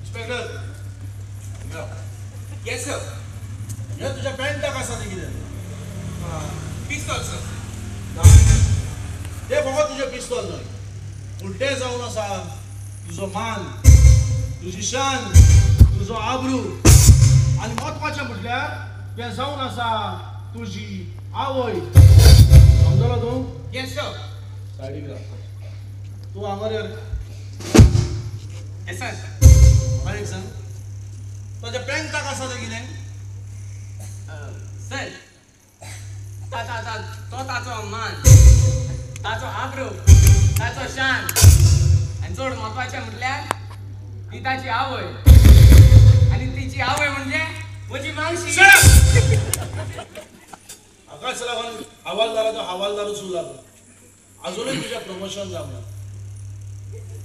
Inspector. Yes sir. हे तुझ्या पॅन्टाक आसा तें कितें? पिस्तोल सर. ते फकत तुजें पिस्तोल न्हय, पूण तें जावन आसा तुजो मान, तुजी शान, तुजो आब्रू, आनी म्हत्वाचें म्हटल्यार तें जावन आसा तुजी आवय. समजलो तूं? Yes sir. सायडीक राव तूं. हांगा रे. Yes sir. म्हाका एक सांग, ताच्या पॅन्टाक आसा तें कितें? सर, तो ताचो मान, ताचो आब्रू, ताचो शान, आनी चड म्हत्वाचें म्हटल्यार ती ताची आवय, आनी तिची आवय म्हणजे म्हजी मावशी. हाकाच लागून हवालदाराचो हवालदारूच उरला. अजूनय तुजें प्रमोशन जावना.